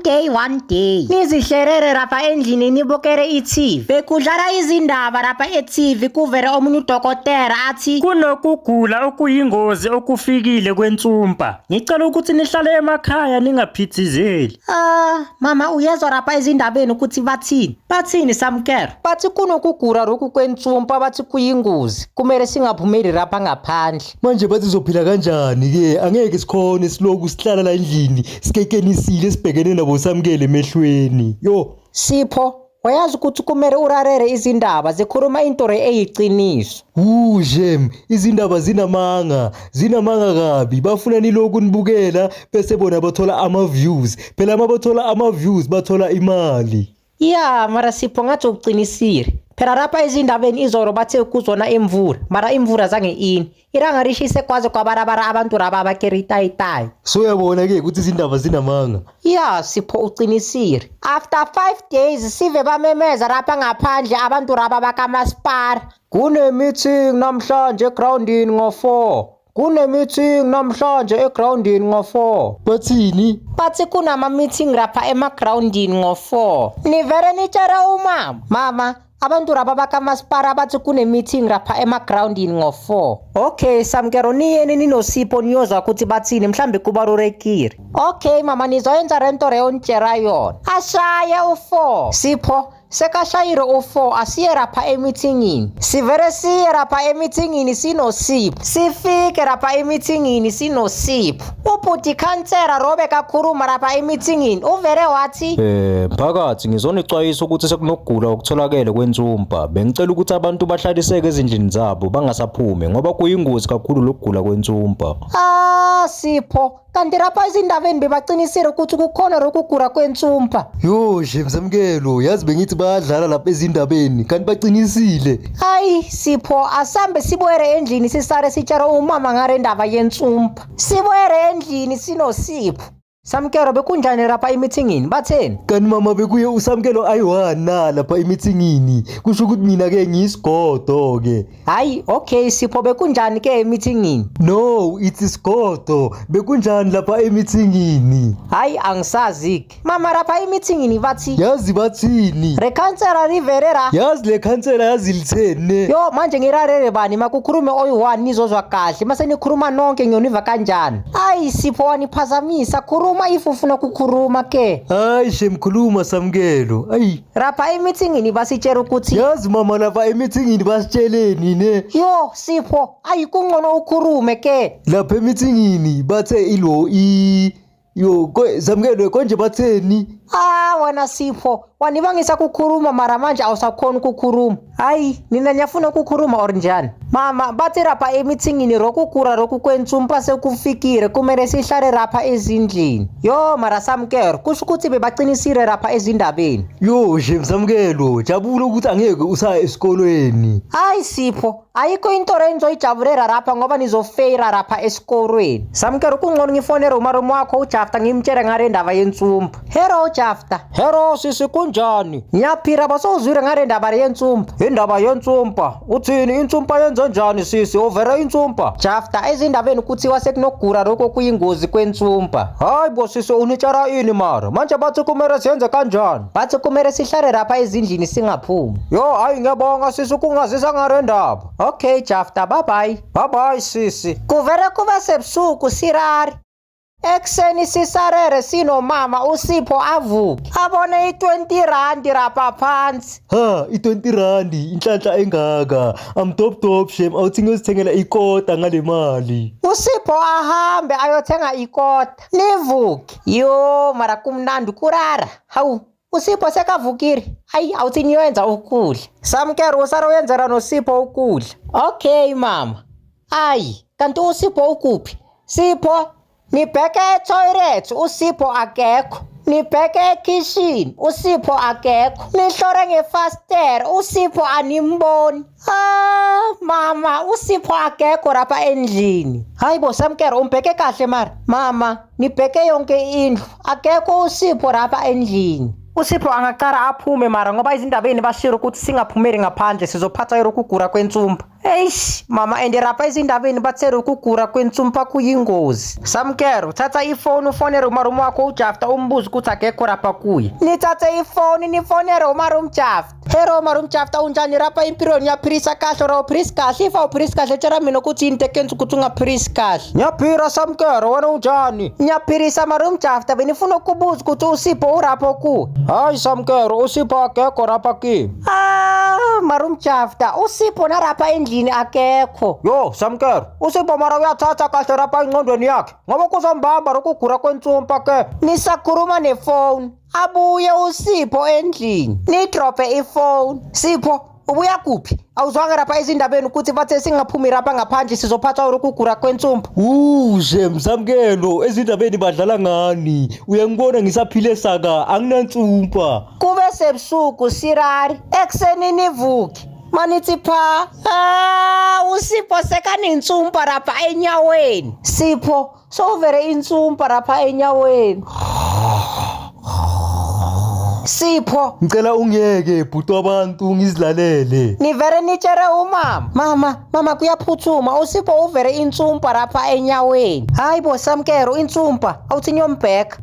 One day, one day, nizihlerere lapha endlini nibukele i-TV. Bekudlala izindaba lapha e-TV, kuvele omunye udokotela athi Kunokugula okuyingozi okufikile kwensumpa. Ngicela ukuthi nihlale emakhaya ningaphithizeli. Ah, mama, uyezwa lapha ezindabeni ukuthi bathini? Bathini, Samkelo? Bathi kunokugula lokhu kwensumpa, bathi kuyingozi. Kumele singaphumeli lapha ngaphandle. Manje bathi sizophila kanjani-ke? Angeke sikhone siloku sihlala la endlini sikekenisile sibhekene nabo Samkele emehlweni. Yo. Sipho, wayazi ukuthi kumele urarere izindaba zikhuluma into eyiqiniso. Wu shem, izindaba zinamanga, zinamanga kabi. Bafuna niloku nibukela bese bona bathola ama-views. Phela uma bathola ama-views bathola imali. Ya, mara Sipho, ngathi uqinisile. Phela lapha ezindabeni izolo bathe kuzona imvula, mara imvula zange ini. Ilanga lishise kwaze kwabarabara abantu laba abakeritayitayi. So uyabona-ke ukuthi izindaba zinamanga. Ya, Sipho, uqinisile. After 5 days sive bamemeza lapha ngaphandle abantu laba bakamasipala. Kune-meeting namhlanje egroundini ngo-4. Kune-meeting namhlanje egroundini ngo-4. Bathini? Bathi kunama-meeting lapha emagroundini ngo-4. Nivele nitshele umama. Mama, abantu laba bakamasipala bathi kune-meeting lapha emagroundini ngo-4. Okay, Samkelo, niyeni ninoSipho niyozwa ukuthi bathini, mhlambe kubalulekile. Okay mama, nizoyenza lento leyo nitshela yona. Ashaye u-4. Sipho, sekashayile u-4, asiye lapha emithingini. Sivele siye lapha emithingini sinoSipho. Sifike lapha emithingini sinoSipho. Ubhuti khansela robe kakhuluma lapha emithingini uvele wathi Mphakathi, ngizonicwayisa ukuthi sekunokugula okutholakele kwensumpa. Bengicela ukuthi abantu bahlaliseke ezindlini zabo bangasaphumi ngoba kuyingozi kakhulu lokugula kwensumpa. Ah, Sipho, kanti lapha ezindabeni bebaqinisile ukuthi kukhona lokugula kwensumpa. Yo shem, Samkelo, yazi bengithi bayadlala lapha ezindabeni kanti baqinisile. Hayi Sipho, asambe sibuyele endlini sisale sitshela umama ngale ndaba yensumpa. Sibuyele endlini sinoSipho. Samkelo, bekunjani lapha emithingini? Batheni? Kanti mama, bekuye uSamkelo ayi-one na lapha emithingini? Kusho ukuthi mina-ke ngiyisigodo-ke. Hayi, okay Sipho, bekunjani ke emithingini? No, it's isigodo. Bekunjani lapha emithingini? Hayi, angisazi ke. Mama, lapha emithingini bathi Yazi bathini? Rekhansela riverera. Yazi le khansela yazi litheni ne? Yo, manje ngirarele bani? Makukhulume oyi-one nizozwa kahle. Mase nikhuluma nonke ngiyoniva kanjani? Hayi Sipho, waniphazamisa. Khuluma if ufuna ukukhuluma ke. Hayi shem, khuluma Samkelo. Ayi. Lapha emithingini basitshela ukuthi Yazi mama, lapha emithingini basitsheleni ne? Yo Sipho, ayi, kungcono ukhulume ke. Lapha emithingini bathe ilo i yo Samkelo, konje batheni? Ah wena Sipho, wanibangisa kukhuluma, mara manje awusakhoni ukukhuluma. Hayi, nina niyafuna ukukhuluma or njani? Mama, bathi lapha emithingini rokugula roku kwensumpa sekufikile, kumele sihlale lapha ezindlini. Yo mara Samkelo, kusho ukuthi bebaqinisile lapha ezindabeni. Yo shem, Samkelo, jabula ukuthi angeke usaya esikolweni. Hayi Sipho, ayikho into le nizoyijabulela lapha ngoba nizofeyila lapha esikolweni. Samkelo, kungcono ngifonele umalume wakho uJafta ngimtshele ngale ndaba yensumpa. Hello Jafta. Hello sisi, kunjani? Ngiyaphila, basowuzwile ngale ndaba yensumpa? Indaba yensumpa. Uthini, insumpa yenze njani sisi? Uvere insumpa? Jafta, ezindabeni kuthiwa sekunokugula lokho kuyingozi kwensumpa. Hayi bo sisi, unitshela ini mara? Manje bathi kumele siyenze kanjani? Bathi kumele sihlale lapha ezindlini singaphumi. Yo, hayi, ngiyabonga sisi ukungazisa ngale ndaba. Okay Jafta, bye bye. Bye bye sisi. Kuvele kuba sebusuku sirari. Ekuseni sisarere sinomama, uSipho avuke abone i-20 rand rapha phansi. Ha, i-20 randi, inhlanhla engaka. I'm top top shem, awuthi ngiyozithengela ikota ngale mali. USipho ahambe ayothenga ikota. Nivuke. Yo, mara kumnandi kurara. Hawu, uSipho sekavukile. Hayi, awuthi niyoyenza ukudla. Samkelo, usara uyenzela noSipho ukudla. Okay mama. Ayi, kanti uSipho ukuphi? Sipho, nibheke etoilet, uSipho akekho. Nibheke ekitchen, uSipho akekho. Nihlore ngefasitela, uSipho animboni. Ah, mama, uSipho akekho lapha endlini. Hayi bo Samkelo, umbheke kahle mara. Mama, nibheke yonke indlu, akekho uSipho lapha endlini. USipho angaqala aphume mara ngoba izindabeni bashiro ukuthi singaphumeli ngaphandle, sizophatha ukugula kwensumpa. Eish mama, and rapha ezindabeni bathe ukugura kwensumpa kuyingozi. Samkero, thatha ifoni ufonele umalume wakho uJafta umbuze ukuthi akekho rapha kuye. Nithathe ifoni nifonele umalume Jafta. Hello malume Jafta, unjani rapha empilweni? Uyaphilisa kahle or awuphilisi kahle? If awuphilisi kahle tshela mina ukuthi yini into ekenza ukuthi ungaphilisi kahle. Ngiyaphila Samkero, wena unjani? Ngiyaphilisa malume Jafta, benifuna ukubuza ukuthi uSipho urapho kuwe. Hayi Samkero, uSipho akekho rapha kimi. Ah, malume Jafta, uSipho narapha endlini akekho. Yo Samkero, uSipho mara uyathatha kahle rapha engqondweni yakhe ngoba kuzombamba lokugura kwensumpa ke. Nisakhuluma nefoni, abuye uSipho endlini, nidrophe ifoni. Sipho, ubuya kuphi? Awuzwanga rapha ezindabeni ukuthi bathe singaphumi rapha ngaphandle sizophathwa ukugura kwensumpa? Ushe Msamkelo, ezindabeni badlala ngani? Uyangibona ngisaphile saka, anginansumpa. Kube sebusuku sirari, ekuseni nivuke manithi pha. Ah, uSipho sekanensumpa rapha enyaweni. Sipho, sowuvere insumpa rapha enyaweni. Sipho, Ngicela ungiyeke bhuti wabantu ngizilalele. Nivere nitshele umama. Mama, mama, kuyaphuthuma, uSipho uvere insumpa rapha enyaweni. Hayi bo Samkero, insumpa, awuthi ngiyombheka.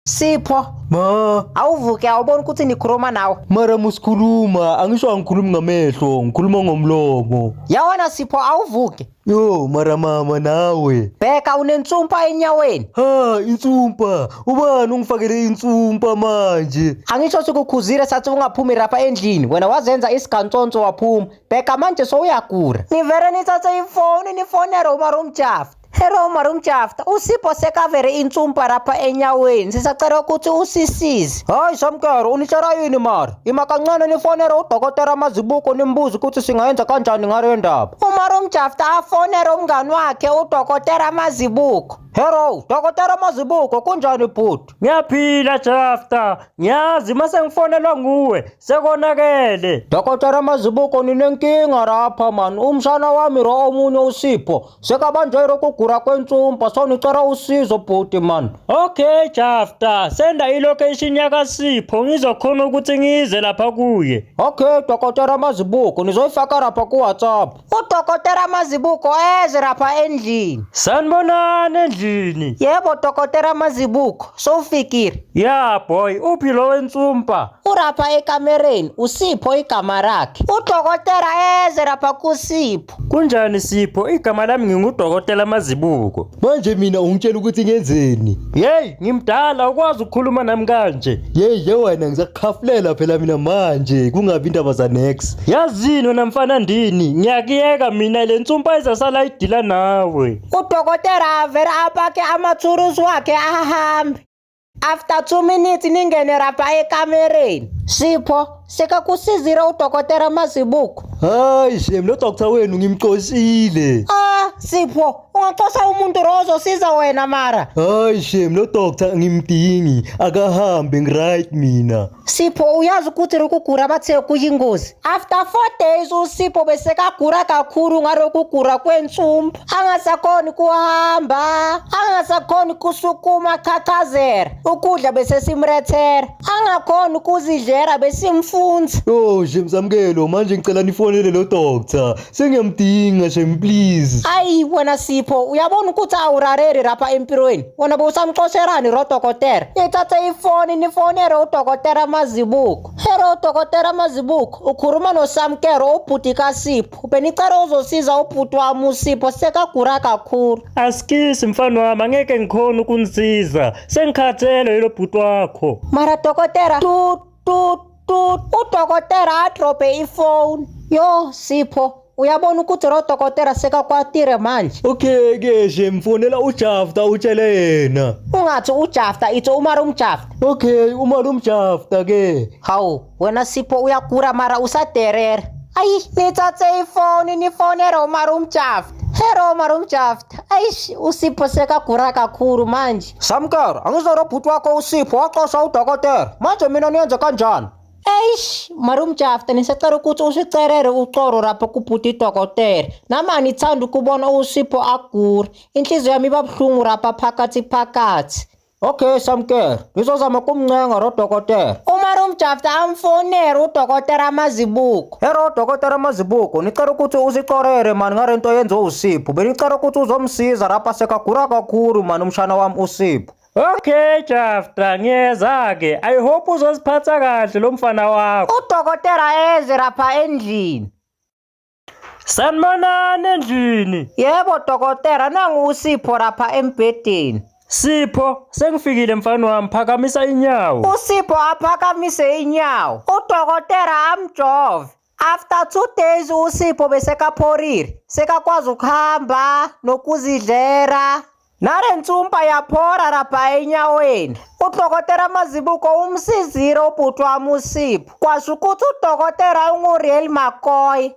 Sipho, Ma, awuvuke, awuboni ukuthi nikhuluma nawe? Mara musikhuluma, angisho angikhulumi ngamehlo, ngikhuluma ngomlomo. Yawena Sipho, awuvuke. Yo, mara mama nawe. Bheka, unensumpa enyaweni. Ha, insumpa. Ubani ungifakele insumpa manje? Angisho sikukhuzile sathi ungaphumi rapha endlini, wena wazenza isigantsonso waphuma. Bheka manje sowuyagura. Nivere nithathe ifoni nifonele umalume Jafta. Hello malume Jafta, uSipho sekavere insumpa rapha enyaweni, sisacela ukuthi usisize. Hayi Samkero, unitshela yini mara? Ima kancane nifonele udokotela Mazibuko nimbuze ukuthi singayenza kanjani ngale ndaba. Umalume Jafta afonele umngani wakhe udokotela Mazibuko. Hello, dokotela Mazibuko, kunjani bhuti? Ngiyaphila Jafta, ngiyazi mase ngifonelwa nguwe sekonakele. Dokotela Mazibuko, ninenkinga rapha man. Umshana wami ro omunye uSipho sekabanjwe lokugura kwensumpa, so nicela usizo bhuti man. Okay Jafta, senda ilocation yakaSipho ngizokhona ukuthi ngize lapha kuye. Okay dokotela Mazibuko, nizoyifaka rapha ku-WhatsApp. Udokotela Mazibuko eze rapha endlini. Sanibonani endlini. Yebo dokotela Mazibuko, sowufikile. Ya boy, uphi lo wensumpa? Urapha ekamereni, uSipho igama lakhe. Udokotela eze rapha kuSipho. Kunjani Sipho? Igama lami ngingudokotela Mazibuko. Manje mina ungitshela ukuthi ngenzeni? Hey, ngimdala ukwazi ukukhuluma nami kanje. Yeyi ye wena, ngizakukhafulela phela mina manje, kungabi indaba za next. Yazini wena mfana ndini, ngiyakuyeka mina le nsumpa izasala idila nawe. Udokotela avele apake amathulusi wakhe ahambe. After 2 minutes ningene rapha ekamereni. Sipho, sekakusizile udokotela Mazibuko. Hayi shem, lo doctor wenu ngimxoshile. Ah, Sipho, ungaxosha umuntu lo ozosiza wena mara? Hayi shem, lo doctor ngimdingi, akahambe, ngiright mina. Sipho, uyazi ukuthi lokugura bathe kuyingozi. After 4 days uSipho besekagura kakhulu ngalokugura kwensumpa, angasakhoni kuhamba, angasakhoni kusukuma, chachazela ukudla besesimrethera, angakhoni ukuzidlela, besimfunza. Yo shem Samkelo, manje ngicela nifonele lo doctor. Sengiyamdinga shem, please. Ayi wena Sipho, uyabona ukuthi awurareri rapha empilweni. Wena bowusamxosherani ro dokotela? Nithathe ifoni nifonele udokotela Mazibuko. Hello dokotela Mazibuko, ukhuluma noSamkero ubhuti kaSipho. Benicela uzosiza ubhuti wami uSipho, sekagura kakhulu. Asikisi mfana wami, angeke ngikhona ukunisiza. Sengikhathele yilo bhuti wakho. Mara dokotela, tu tu tu, udokotela adrophe ifoni. Yo Sipho, uyabona ukuthi ro dokotela sekakwatile manje. Okay ke shem, fonela uJafta utshele yena. Ungathi uJafta, ithi umalume Jafta. Okay, umalume Jafta ke. Hawu wena Sipho, uyagura mara usaderera. Ayi, nithathe ifoni nifonele umalume Jafta. Hello malume Jafta. Ayish, uSipho sekagura kakhulu manje. Samkero, angizwa lo bhuti wakho uSipho waxosha udokotela. Manje mina niyenze kanjani? Eish, malume Jafta, nisacela ukuthi usicelele uxolo lapho kubhuti dokotela. Nami angithandi ukubona uSipho agura. Inhliziyo yami iba buhlungu rapha phakathi phakathi. Okay Samkelo, ngizozama ukumncenga ro dokotela. Uma umjafta amfonere udokotela Mazibuko. Hero dokotela Mazibuko, nicela ukuthi usicorere mani ngale nto yenziwe uSipho. Benicela ukuthi uzomsiza lapha sekagula kakhulu mani umshana wami uSipho. Okay Jafta, ngiyeza-ke. I hope uzoziphatha kahle lo mfana wakho. Udokotela eze lapha endlini. Sanibonani endlini. Yebo dokotela, nangu uSipho lapha embhedeni. Sipho, sengifikile mfana wami, phakamisa inyawo. USipho aphakamise inyawo. Udokotela amjove. After 2 days uSipho besekapholile, sekakwazi ukuhamba nokuzidlera. Nale nsumpa yaphora lapha enyaweni. Udokotela Mazibuko umsizile ubhuti wami uSipho. Kwasho ukuthi udokotela ungu-real McCoy.